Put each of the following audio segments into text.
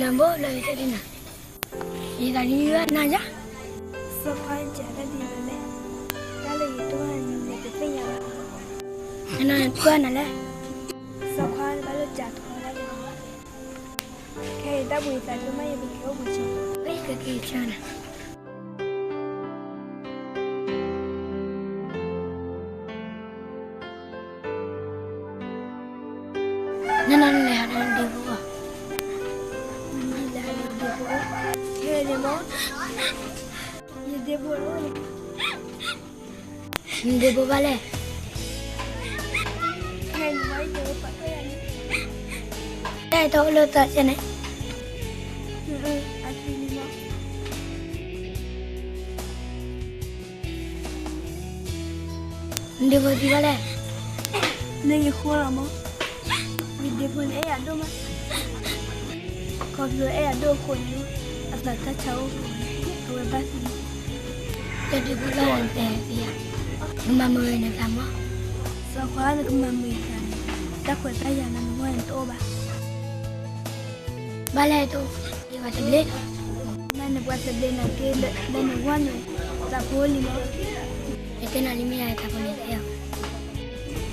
လၢဘိလၢယတဲဒ်နၤ, ယသးဒ်ဝဲနၤယါ, စီၤခွါကတၢ်ဒ်လဲၣ်, တၢ်လၢယတိၢ်နၤန့ၣ် နတသ့ၣ်ညါဘၣ်, နနၤနတိၢ်နၤလဲၣ်, စီၤခွါနဘၣ်လၢကၠးထီၣ်ဒၣ်လဲၣ်, ခဲအံၤတၢ်ဘှံးသးဒိၣ်မး ယကက့ၤအိၣ်ဘှံးဆိ, ကက့ၤဆၢနၤ နနၤနလဲၤဟးဒီးနဒ့ဖိဘၣ်, နလဲၤဟးဒီးနဒ့ဖိ, ခဲအံၤန့ၣ်မ့ၢ်, ယဒ့ဖိလီၤ, နဒ့ဖိဘၣ်လဲၣ်, ခဲအံၤန့ၣ်မ့ၢ်ယဒ့ဖိပာ်ကဲယၤန့ၣ်, တၢ်အဲၣ်တီအိၣ်လၢသးကဲန့ၣ်, အသံန့ၣ်မ့ၢ် နဒ့ဖိသံဘၣ်လဲၣ်, လၢယဃိလီၤမ့ၢ်, ယဒ့ဖိန့ၣ်အဲၣ်ယၤဒိၣ်မး, ခီဖျိအဲၣ်ယၤဒိၣ်အဃိန့ၣ်, အသးတၢ်ဆါအိၣ်အဃိန့ၣ် အဝဲဘၣ်သံန့ၣ်, ယဒ့ဖိလီၤနတဲသံယါ, နကမၤမုာ်နသးမး, စီၤခွါ နကမၤမုာ်ယသးန့ၣ်, တၢ်ခွဲးတၢ်ယာ်လၢနဂီၢ်န့ၣ်တအိၣ်ဘၣ် ဘၣ်လဲၣ်တအိၣ်, ယပှၤသဘျ့, နနပှၤသဘျ့နက့လၢနဂီၢ်န့ၣ်, သးဖိလံမး, ယတဲနၤလံမ့ၢ်ယၤ ယသးဖိန့ၣ်တဲအီၤ,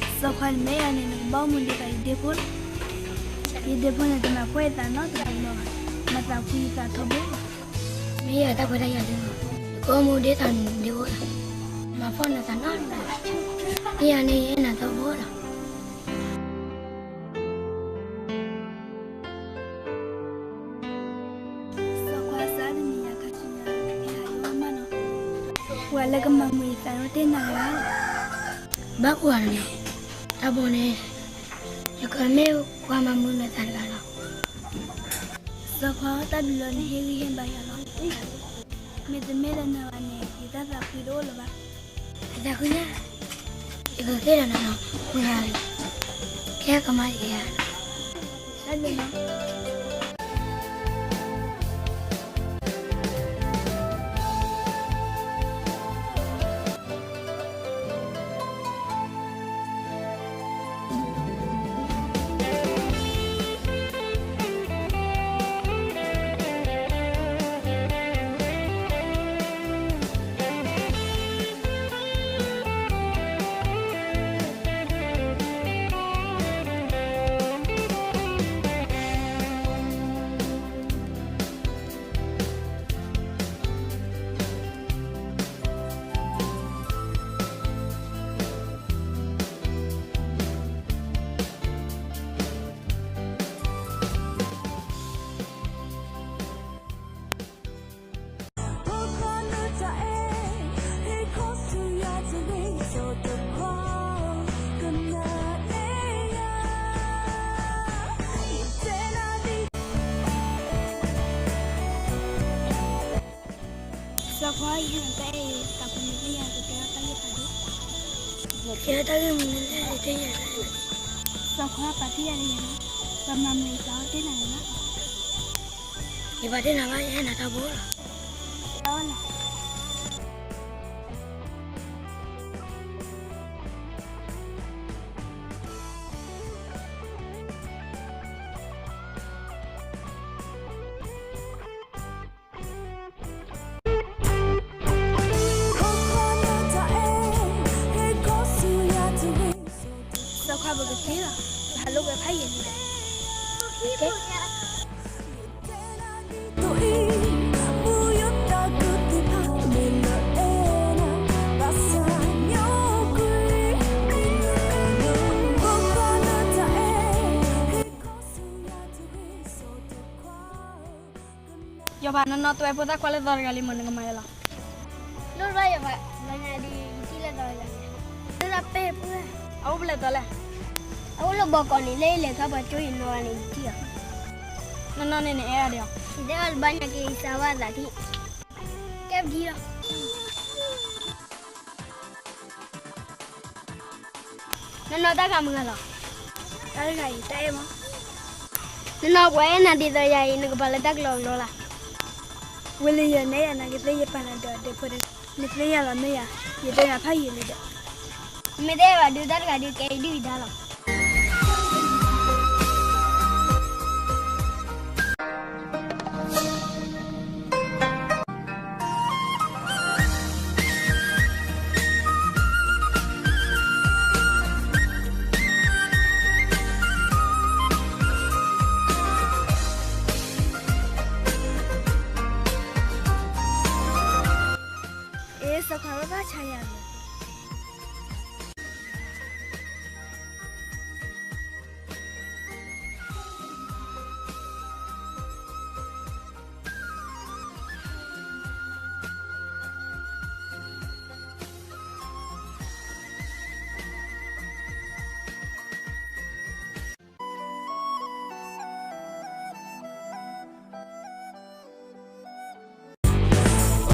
စီၤခွါနမ့ၢ်ယၤန့ၣ် နကဘၣ်အိၣ်မူဒ်သိးယဒ့ဖိလီၤ, ယဒ့ဖိန့ၣ်တမၤကွၢ်ယသးနီတဘျီဘၣ်, မၤသးဖှံယသးထီဘိလီၤ, မ့ၢ်ယၤတၢ်ခွဲးတၢ်ယာ်လၢ, နကအိၣ်မူဒ်သိးနဒ့ဖိလီၤ, မၤဖှီၣ်နသးနီတဘျီ, မ့ၢ်ယၤန့ၣ်ယအဲၣ်နၤထီဘိလီၤ. စီၤခွါစးတနံၤယၤခါဆူညါ ဟဲဟးယိမးနီၤ, ပှၤလၢကမၤမုာ်ယသးန့ၣ်တ့ၢ်နၤလၢၤဘၣ်, ဘၣ်အိၣ်ဧါနီၤ, တၢ်ဘိန့ၣ်, ယကမ့ၢ်ပှၤမၤမုာ်နသးတဂၤလီၤ, စီၤခွါတၢ်ဘျုးလီၤနဟ့ၣ်ဂံၢ်ဟ့ၣ်ဘါယၤလီၤ, မ့တမ့ၢ်လၢနၤဘၣ်န့ၣ် ယတၢ်သးဖှံတအိၣ်လၢၤဘၣ်, ယသးခုညါ, ယကက့ၤလီၤနၤနီၤ, မုၢ်ဟါလံ, ကဲကမၤယက့ၤဧါ တၢ်ဘျုးလီၤ. စီၤခွါ ယဟဲနၤတၢ်အဲၣ်အံၤ သးပူၤန့ၣ်သ့ၣ်ညါ ယတဲတၢ်ဂ့ၢ်မနုၤလဲၣ် ယတဲယၤတၢ်အဲၣ်လီၤ. စီၤခွါ ပာ်တ့ၢ်ယၤလၢယၤနီၤ, ပှၤမၤမုာ်ယသးအိၣ်တ့ၢ်နၤလၢၤဘၣ်. ယပာ်တ့ၢ်နၤဘၣ် ယအဲၣ်နၤထီဘိလီၤ. စီၤခွါ ပကသ့လီၤ, ပဟးလိာ်ကွဲဖးယံာ်လံ. ယီၤဖး နီၢ်နီၢ် တဝဲဖိသၣ်ခွါလၢသီတဂၤလံ မ့ၢ်နကမၤယၤလီၤ. လိၣ်တဘၣ်ယီၤဖး ဘၣ်ညါဒ်ယထံၣ်လၢသီတဂၤလံ, လၢသးပဲၢ်ပှၢ်, အအိၣ်ဖဲလဲၣ်သီလဲၣ်, အအိၣ်လၢဘီကီးန့ၣ် လၢယလဲၤခီပှၤကၠိယနီၤဂၤန့ၣ် ယထံၣ်အီၤ. နီၢ်နီၢ်န့ၣ် နအဲၣ်ဒၣ်ဒံးအီၤ, ယတဲအီၤတဘၣ်ညါက့ၤ ယစၢ်ဝဲအသးထံၣ်, ကဲပထံၣ်လီၤ. နီၢ်နီၢ် တၢ်ဂၤမုာ်ဂၤလီၤ. တၢ်တဂၤအံၤ တၢ်အဲၣ်မး. နီၢ်နီၢ် ပှၤအဲၣ်နၤဒ်သိးယၤအံၤ နကပာ်လၢတၢ်ကလီကလီလၢ်. ဝံၤလံယၤနဲယၤ နကသ့ၣ်ယပာ်နၤဒီးဒဲဖိဒီး နသ့ၣ်ညါလီၤမ့ၢ်ဧါ, ယတဲနၤဖးယံာ်လံဒီး မ့ၢ်တအဲၣ်ဘၣ်ဒုး တၢ်တဂၤဒုးကဲအံၤဒုၣ်အံၤဒါလီၤ. ယဲစးခွါဘၣ်ဘၣ်ဆါယၤလီၤ.